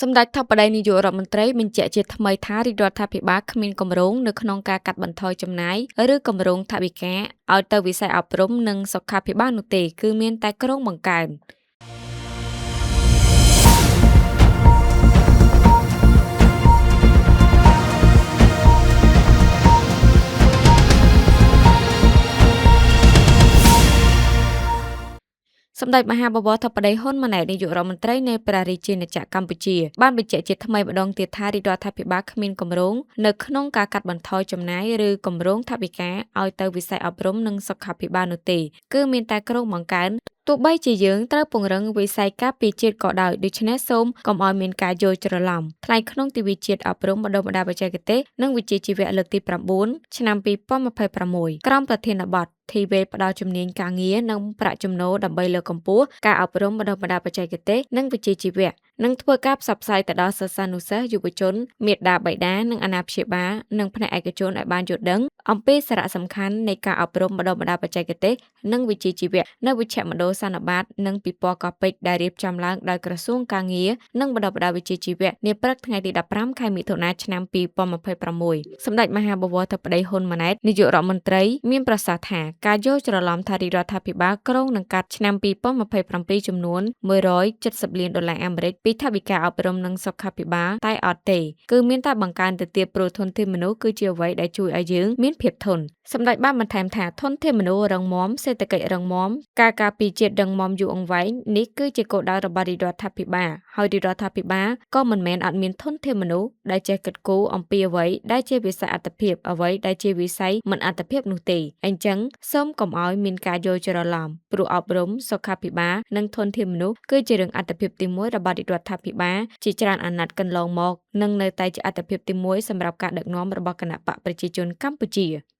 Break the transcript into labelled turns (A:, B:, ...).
A: សម្តេចធិបតីនាយករដ្ឋមន្ត្រីបញ្ជាក់ជាថ្មីថារាជរដ្ឋាភិបាលគ្មានគម្រោងនៅក្នុងការកាត់បន្ថយចំណាយឬគម្រោងថវិកាឲ្យទៅវិស័យអប់រំនិងសុខាភិបាលនោះទេគឺមានតែគ្រោងបង្កើន។ សម្តេចមហាបវរធិបតីហ៊ុនម៉ាណែតនាយករដ្ឋមន្ត្រីនៃព្រះរាជាណាចក្រកម្ពុជាបានបញ្ជាក់ជាថ្មីម្តងទៀតថារាជរដ្ឋាភិបាលគ្មានគម្រោងនៅក្នុងការកាត់បន្ថយចំណាយឬគម្រោងថវិកាឲ្យទៅវិស័យអប់រំនិងសុខាភិបាលនោះទេគឺមានតែគ្រោងបង្កើនទោះបីជាយើងត្រូវពង្រឹងវិស័យការពារជាតិក៏ដោយដូច្នេះសូមកុំឲ្យមានការយល់ច្រឡំថ្លែងក្នុងទិវាជាតិអប់រំបណ្ដុះបណ្ដាលបច្ចេកទេសនិងវិជ្ជាជីវៈលើកទី9ឆ្នាំ2026ក្រោមប្រធានបទ TVET ផ្ដល់ជំនាញការងារនិងប្រាក់ចំណូលដើម្បីលើកកម្ពស់ការអប់រំបណ្ដុះបណ្ដាលបច្ចេកទេសនិងវិជ្ជាជីវៈនិងធ្វើការផ្សព្វផ្សាយទៅដល់សិស្សានុសិស្សយុវជនមាតាបិតានិងអាណាព្យាបាលនិងផ្នែកឯកជនឲ្យបានយល់ដឹងអំពីសារៈសំខាន់នៃការអប់រំបណ្ដុះបណ្ដាលបច្ចេកទេសនិងវិជ្ជាជីវៈនៅវិជ្ជមណ្ឌលសន្និបាតនិងពិព័រណ៍កោះពេជ្រដែលរៀបចំឡើងដោយក្រសួងការងារនិងបណ្ដុះបណ្ដាលវិជ្ជាជីវៈនាព្រឹកថ្ងៃទី15ខែមិថុនាឆ្នាំ2026សម្ដេចមហាបវរធិបតីហ៊ុនម៉ាណែតនាយករដ្ឋមន្ត្រីមានប្រសាសន៍ថាការយល់ច្រឡំថារាជរដ្ឋាភិបាលគ្រោងនឹងកាត់ឆ្នាំ2027ចំនួន170លានដុល្លារអាមេរិកពីថវិកាអប់រំនិងសុខាភិបាលតែអត់ទេគឺមានតែបង្កើនទៅទៀតព្រោះធនធានមនុស្សគឺជាអ្វីដែលជួយឲ្យយើងមានភាពធន់សម្ដេចបានបន្ថែមថាធនធានមនុស្សរឹងមាំសេដ្ឋកិច្ចរឹងមាំការការពារជាតិរឹងមាំយូរអង្វែងនេះគឺជាគោលដៅរបស់រាជរដ្ឋាភិបាលហើយរាជរដ្ឋាភិបាលក៏មិនមែនអត់មានធនធានមនុស្សដែលចេះគិតគូរអំពីអ្វីដែលជាវិស័យអត្ថភាពអ្វីដែលជាវិស័យមិនអត្ថភាពនោះទេអញ្ចឹងសូមកុំឲ្យមានការយល់ច្រឡំព្រោះអប់រំសុខាភិបាលនិងធនធានមនុស្សគឺជារឿងអត្ថភាពទី1របស់រាជរដ្ឋាភិបាលជាច្រើនអាណត្តិកន្លងមកនិងនៅតែជាអត្ថភាពទី1សម្រាប់ការដឹកនាំរបស់គណបក្សប្រជាជនកម្ពុជា។